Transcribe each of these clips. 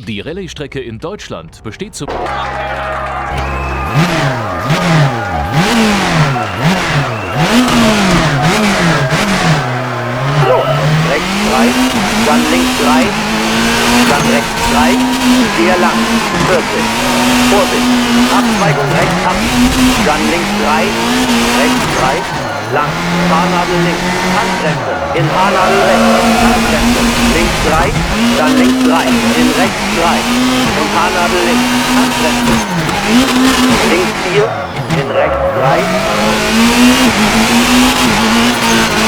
Die Rallye-Strecke in Deutschland besteht zu... Los, rechts 3, dann links 3, dann rechts 3, sehr lang, 40. Vorsicht, Abzweigung rechts ab, dann links 3, rechts 3, lang, Haarnadel links, Handbremse, in Haarnadel rechts, Handbremse, links 3, dann links 3, in rechts 3 und Haarnadel links, Handbremse, links 4, in rechts 3,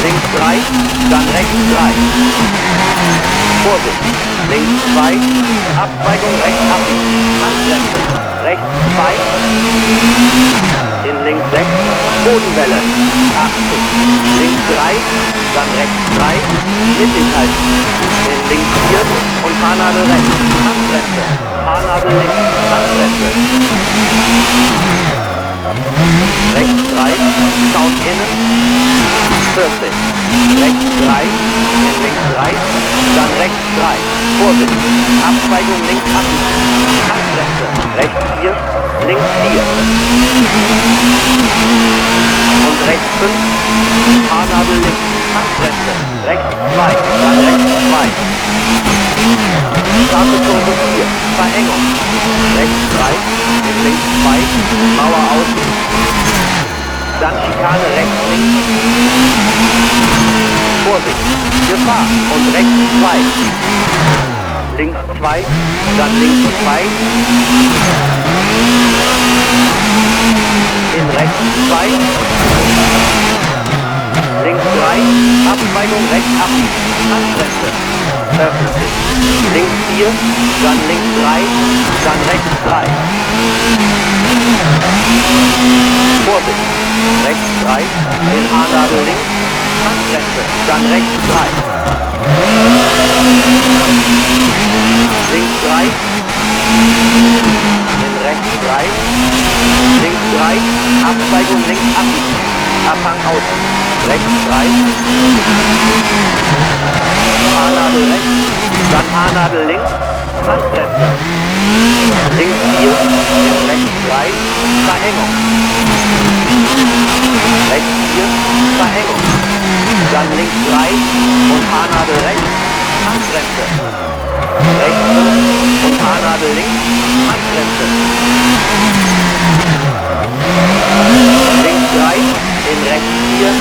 links 3, dann rechts 3. Vorsicht, links 2, Abzweigung rechts ab, Handbremse, rechts 2, in links 6, Bodenwelle, 80, links 3, dann rechts 3, mittig halten, in links 4 und Haarnadel rechts, Handbremse, Haarnadel links, Handbremse. Rechts 3, Zaun innen, 40, rechts 3, in links 3, dann rechts 3, Vorsicht, Abzweigung links ab, Handbremse, rechts 4, links 4 und rechts 5, Haarnadel links, Handbremse, rechts 2, dann rechts 2, scharfe Kurve 4, Verengung, rechts 3, in links 2, Mauer außen, dann Schikane rechts links, Vorsicht, Gefahr und rechts 2, links 2, dann links 2, in rechts 2, links 3, Abzweigung rechts ab, Handbremse, öffnet sich, links 4, dann links 3, dann rechts 3. Vorsicht, rechts 3, in Haarnadel links, Handbremse, dann rechts 3. Links 3, in rechts 3, links 3, Abzweigung links ab, Abhang außen, rechts 3, Haarnadel rechts, dann Haarnadel links, Handbremse, links 4, in rechts 3, Verengung, rechts 4, Verengung, dann links 3 und Haarnadel rechts, Handbremse, rechts 5 und Haarnadel links, Handbremse, links 3, in rechts 4,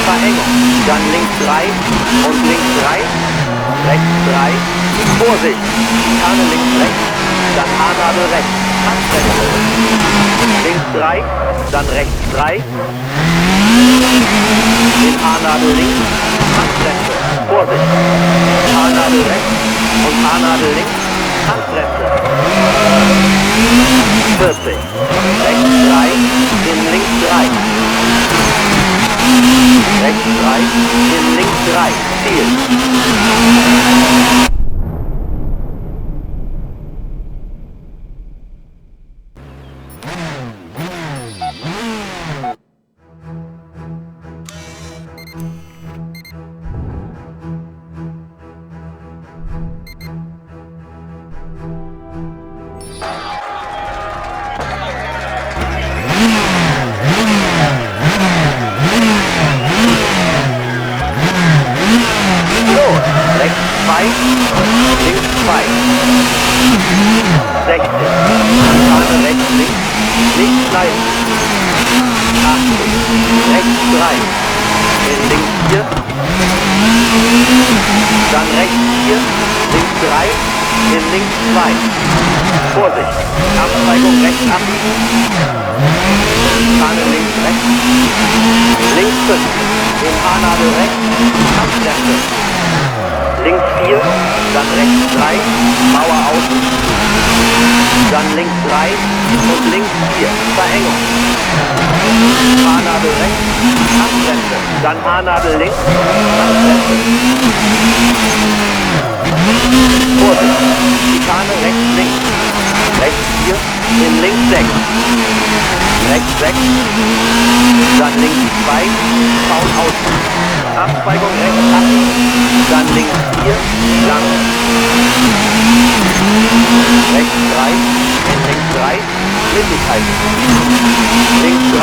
Verengung, dann links 3 und links 3, rechts 3, Vorsicht, Schikane links rechts, dann Haarnadel rechts, Handbremse, links 3, dann rechts 3, in Haarnadel links, Handbremse, Vorsicht, Haarnadel rechts und Haarnadel links, Handbremse, 40, rechts 3, in links 3, rechts 3, in links 3, Ziel. Los, rechts 2, links 2, 60, Schikane rechts links, nicht schneiden, 80, rechts 3, in links 4, dann rechts 4, links 3, in links 2, Vorsicht, Abzweigung rechts abbiegen, Schikane links rechts, links 5, in Haarnadel rechts, Handbremse, links 4, dann rechts 3, Mauer außen, dann links 3 und links 4, Verengung, Haarnadel rechts, Handbremse, dann Haarnadel links, Handbremse, Vorsicht, Schikane rechts links, rechts 4, in links 6, Rechts 6, dann links 2, Zaun außen. Abzweigung rechts ab, dann links 4, lang. Rechts 3, in links 3, mittig halten. Links 3,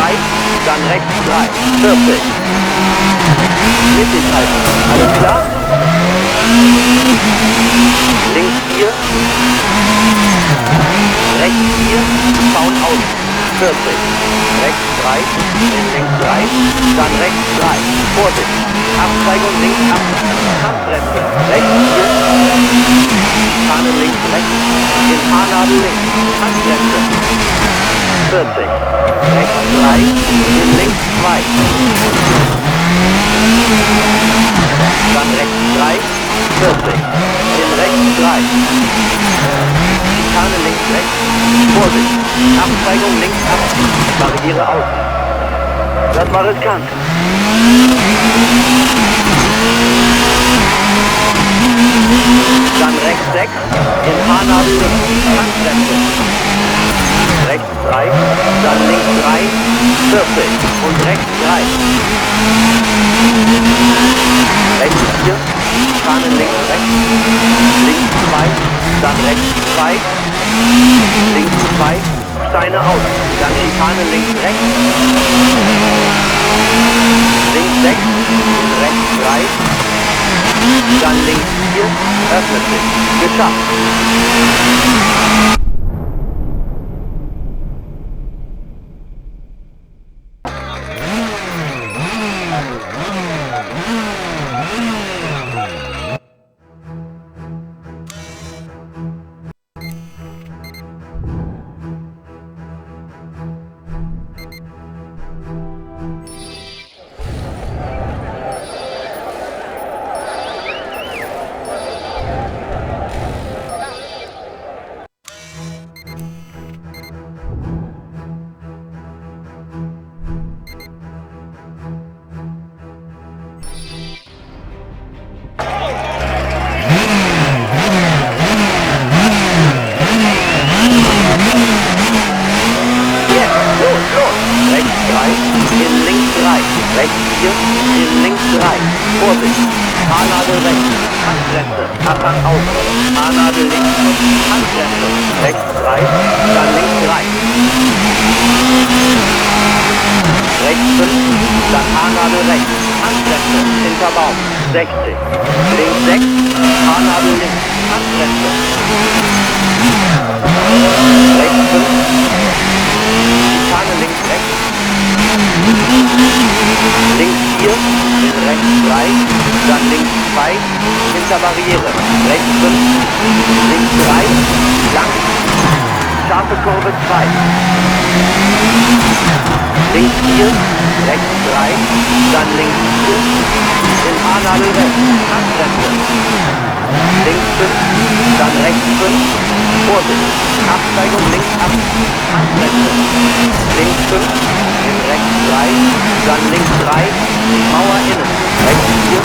dann rechts 3, 40. Mittig halten, alles klar? Links 4, rechts 4, Zaun außen, 40. Rechts 3, in links 3, dann rechts 3, Vorsicht, Abzweigung links ab, Handbremse, rechts 4, Schikane links rechts, in Haarnadel links, Handbremse, 40, rechts 3, in links 2, dann rechts 3, 40, in rechts 3, Schikane links rechts, Vorsicht, Abzweigung links ab, Barriere außen. Das war riskant. Dann rechts 6, in Haarnadel links, Handbremse. Rechts 3, dann links 3, 40 und rechts 3. Rechts 4, Schikane links rechts, links 2, dann rechts 2, links 2, Steine aus, dann Schikane links rechts, links 6, rechts 3, dann links 4, öffnet sich, geschafft. Jetzt, los, los! Rechts 3, in links 3, rechts 4, in links 3. Vorsicht! Haarnadel rechts, Handbremse, Abhang außen, Haarnadel links, Handbremse, rechts 3, dann links 3. Rechts 5, dann Haarnadel rechts, Handbremse, hinter Baum, 60. Links 6, Haarnadel links, Handbremse. Rechts 5, Schikane links rechts, links 4, in rechts 3, dann links 2, hinter Barriere, rechts 5, links 3, lang, scharfe Kurve 2, links 4, rechts 3, dann links 4, in Haarnadel rechts, Handbremse, links 5, dann rechts 5, Vorsicht, Abzweigung links ab, Handbremse, links 5, in rechts 3, dann links 3, Mauer innen, rechts 4,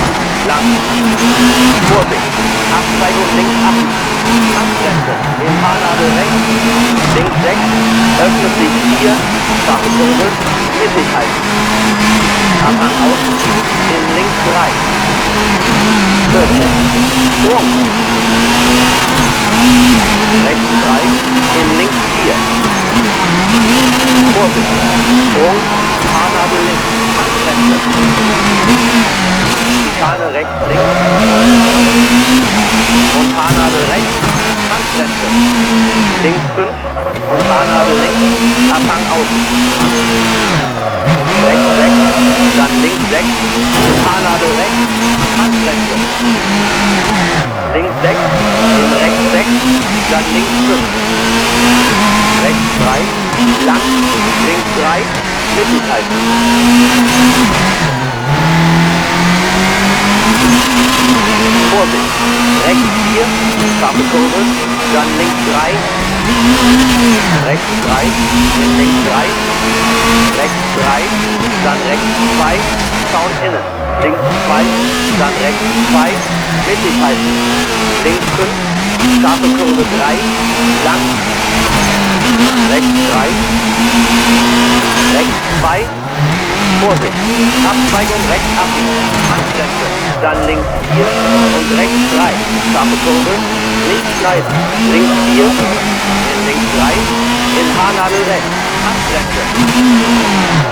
lang, Vorsicht, Abzweigung links ab, Handbremse, in Haarnadel rechts, links 6, öffnet sich 4, scharfe Kurve, mittig halten, Abhang außen, in links 3, 14, Sprung, rechts 3, in links 4, Vorsicht, Sprung, Haarnadel links, Handbremse, Schikane rechts links und Haarnadel rechts, Handbremse, links 5 und Haarnadel links, Abhang außen, rechts 6, dann links 6, Haarnadel rechts, Handbremse, links 6, in rechts 6, dann links 5, rechts 3, lang, links 3, mittig halten. Vorsicht, rechts 4, scharfe Kurve, dann links 3, rechts 3, in links 3, rechts 3, dann rechts 2, Zaun innen, links 2, dann rechts 2, mittig halten, links 5, scharfe Kurve 3, lang, rechts 3, abbiegen, Handbremse, dann links 4 und rechts 3, scharfe Kurve, nicht schneiden, links 4, in links 3, in Haarnadel rechts, Handbremse,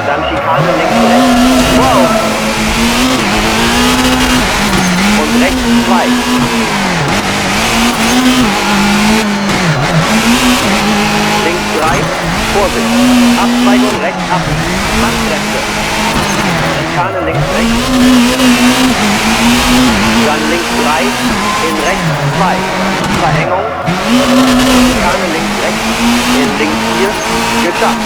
dann Schikane links rechts, wow, und rechts 2. Links 3, Vorsicht, Abzweigung rechts abbiegen, Handbremse, Schikane links rechts, dann links 3, in rechts 2, Verengung, Schikane links rechts, in links 4, geschafft.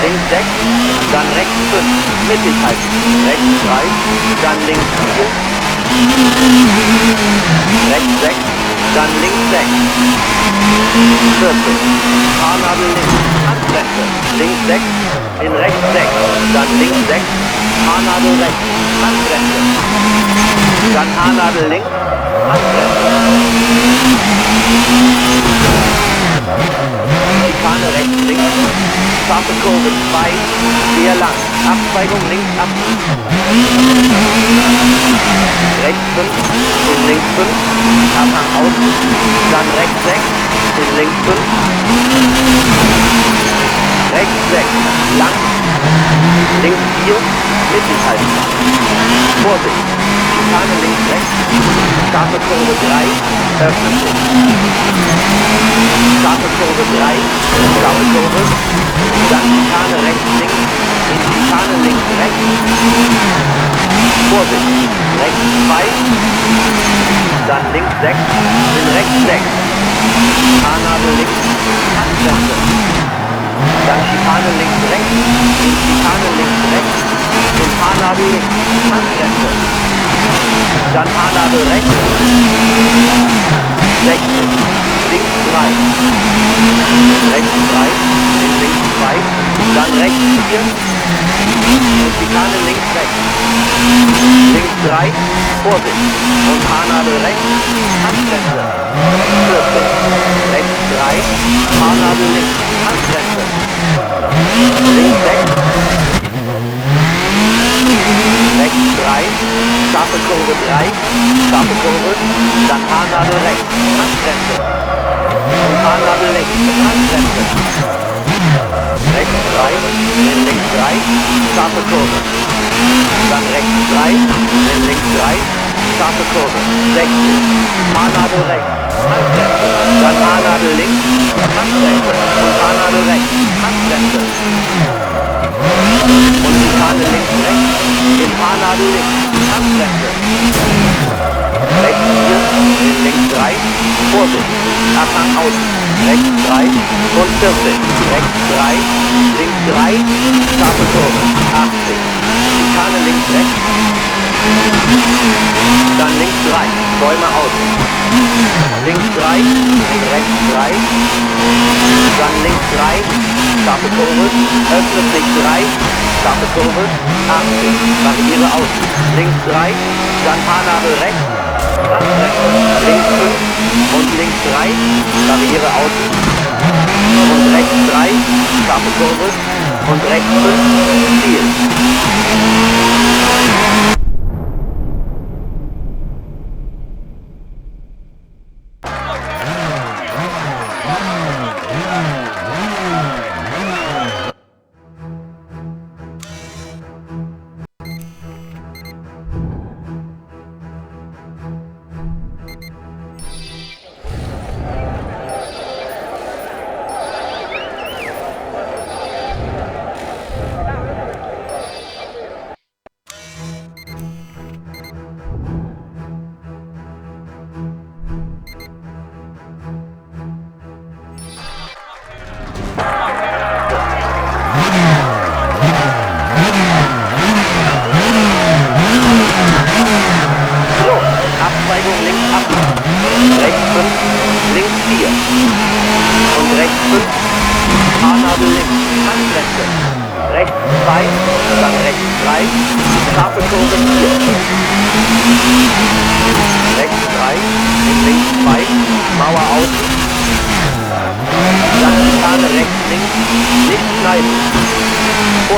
Links 6, dann rechts 5, mittig halten, rechts 3, dann links 4, rechts 6, dann links 6, 40, Haarnadel links, Handbremse, links 6, in rechts 6, dann links 6, Haarnadel rechts, Handbremse, dann Haarnadel links, Handbremse. Schikane rechts links, scharfe Kurve 2, sehr lang, Abzweigung links abbiegen. Rechts 5, in links 5, Abhang außen, dann rechts 6, in links 5, rechts 6, lang, links 4, mittig halten. Vorsicht, Schikane links rechts, scharfe Kurve 3, öffnet sich. Scharfe Kurve 3, scharfe Kurve, dann Schikane rechts links, in Schikane links rechts. Vorsicht, rechts 2, dann links 6, in rechts 6. Haarnadel links, Handbremse. Dann Schikane links rechts, in Schikane links rechts, in Haarnadel links, Handbremse. Dann Haarnadel rechts, 60, links 3, rechts 3, in links 2, dann rechts 4, und Schikane links rechts, links 3, Vorsicht, und Haarnadel rechts, Handbremse, 40, rechts 3, Haarnadel links, Handbremse, links 6, rechts 3, scharfe Kurve 3, scharfe Kurve, dann Haarnadel rechts, Handbremse, und Haarnadel links, Handbremse, rechts 3, in links 3, scharfe Kurve, dann rechts 3, in links 3, scharfe Kurve, 60, Haarnadel rechts, Handbremse, dann Haarnadel links, Handbremse und Haarnadel rechts, Handbremse. Und Schikane links rechts, in Haarnadel links, Handbremse. Rechts 4, in links 3, Vorsicht, Abhang außen, rechts 3 und 40, rechts 3, links 3, scharfe Kurve, 80, Schikane links rechts, dann links 3, Bäume außen, links 3, in rechts 3, dann links 3, scharfe Kurve, öffnet sich 3, scharfe Kurve, 80, Barriere außen, links 3, dann Haarnadel rechts, Handbremse, links 5 und links 3, Barriere außen, und rechts 3, scharfe Kurve, und rechts 5, Ziel.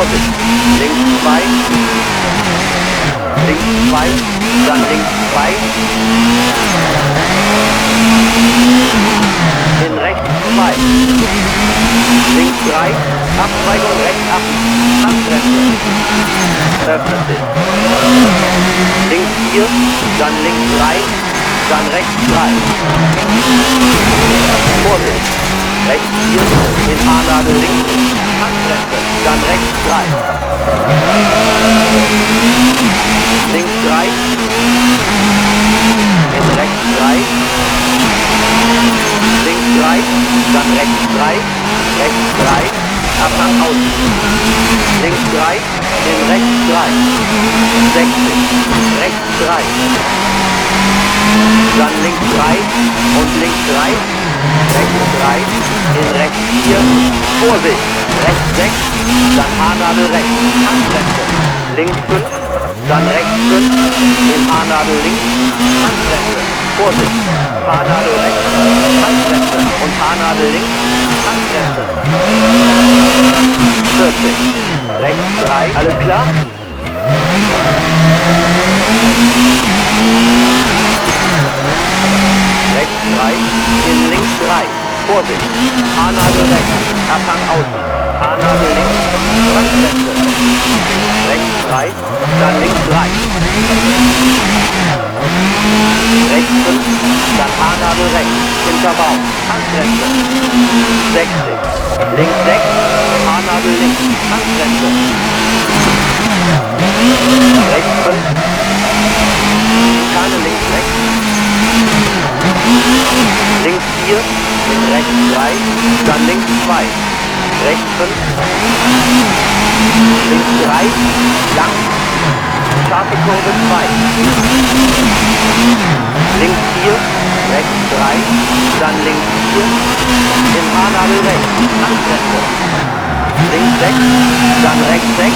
Vorsicht, links 2, links 2, dann links 2, in rechts 2, links 3, Abzweigung rechts ab, Handbremse, öffnet sich, links 4, dann links 3, dann rechts 3, Vorsicht, rechts 4, in Haarnadel links, Handbremse, dann rechts 3, links 3, in rechts 3, links 3, dann rechts 3, rechts 3, Abhang außen, links 3, in rechts 3, 60, rechts 3, dann links 3 und links 3, rechts 3, in rechts 4, Vorsicht, rechts 6, dann Haarnadel rechts, Handbremse, links 5, dann rechts 5, in Haarnadel links, Handbremse, Vorsicht, Haarnadel rechts, Handbremse und Haarnadel links, Handbremse, 40, rechts 3, alles klar? Rechts 3, in links 3, Vorsicht, Haarnadel rechts, Abhang außen, Haarnadel links, Handbremse, rechts 3, dann links 3, rechts 5, dann Haarnadel rechts, hinter Baum, Handbremse, 60, links 6, Haarnadel links, Handbremse, rechts 5, Schikane links 6, links 4, in rechts 3, dann links 2, rechts 5, links 3, lang, scharfe Kurve 2, links 4, rechts 3, dann links 4, in Haarnadel rechts, Handbremse, links 6, dann rechts 6,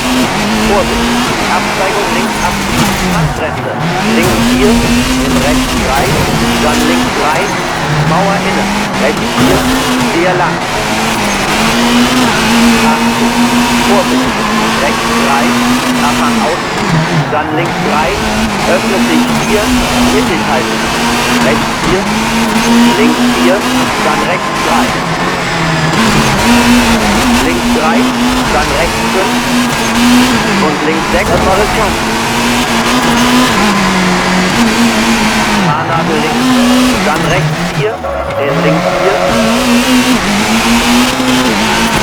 Vorsicht, Abzweigung links ab, Handbremse, links 4, in rechts 3, dann links 3, Mauer innen, rechts 4, sehr lang, 80, Vorsicht, rechts 3, Abhang außen, dann links 3, öffnet sich 4, mittig halten, rechts 4, links 4, dann rechts 3, links 3, dann rechts 5 und links 6, das war riskant. Haarnadel links, dann rechts 4, in links 4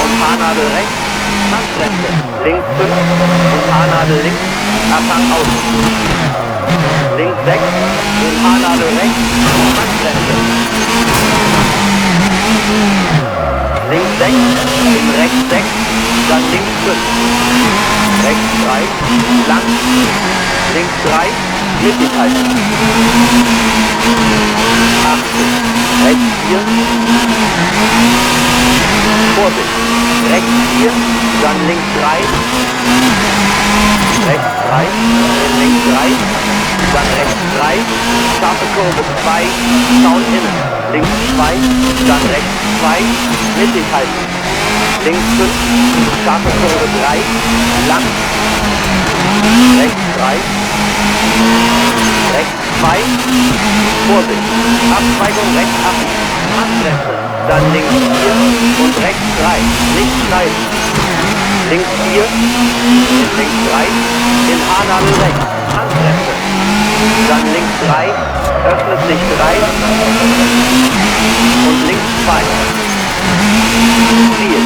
und Haarnadel rechts, Handbremse, links 5 und Haarnadel links, Abhang außen, links 6, in Haarnadel rechts, Handbremse, links 6, in rechts 6, dann links 5, rechts 3, lang, links 3, mittig halten, 80, rechts 4, Vorsicht, rechts 4, dann links 3, rechts 3, in links 3, dann rechts 3, scharfe Kurve 2, Zaun innen, links 2, dann rechts 2, mittig halten, links 5, scharfe Kurve 3, lang, rechts 3, rechts 2, Vorsicht, Abzweigung rechts ab, Handbremse, dann links 4 und rechts 3, nicht schneiden, links 4, in links 3, in Haarnadel rechts, Handbremse, dann links 3, öffnet sich 3 und links 2, Ziel.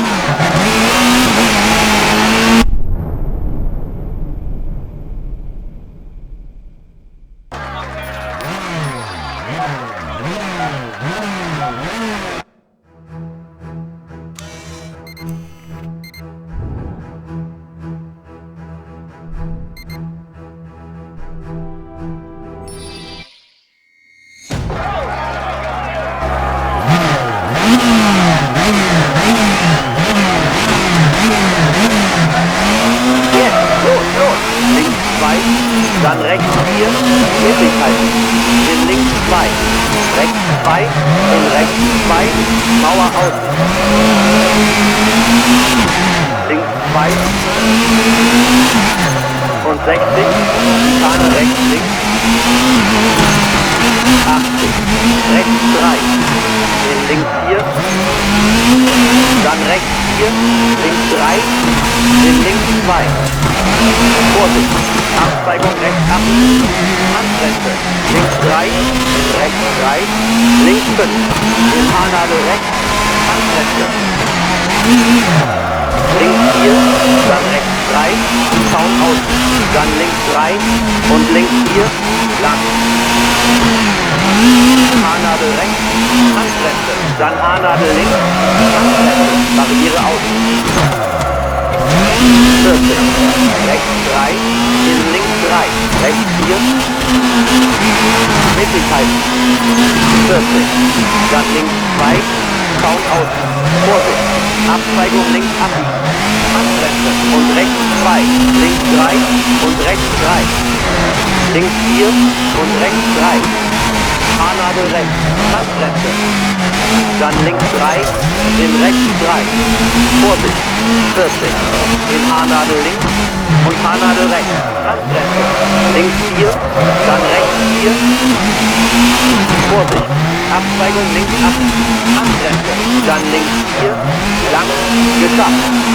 Dann rechts 4, mittig halten, in links 2, rechts 2, in rechts 2, Mauer außen, links 2, 2 und 60, Schikane rechts links, 80, rechts 3, in links 4, dann rechts 4, links 3, in links 2. Vorsicht, Abzweigung rechts ab, Handbremse, links 3, in rechts 3, links 5, in Haarnadel rechts, Handbremse. Links 4, dann rechts 3, Zaun außen, dann links 3 und links 4, lang. Haarnadel rechts, Handbremse, dann Haarnadel links, Handbremse, Barriere außen. 40, rechts 3, in links 3, rechts 4, mittig halten, 40, dann links 2, Zaun außen, Vorsicht, Abzweigung links abbiegen, Handbremse und rechts 2, links 3 und rechts 3, links 4 und rechts 3, Haarnadel rechts, Handbremse, dann links 3, in rechts 3, Vorsicht, 40, in Haarnadel links und Haarnadel rechts, Handbremse, links 4, dann rechts 4, Vorsicht, Abzweigung links ab, Handbremse, dann links 4, lang, geschafft.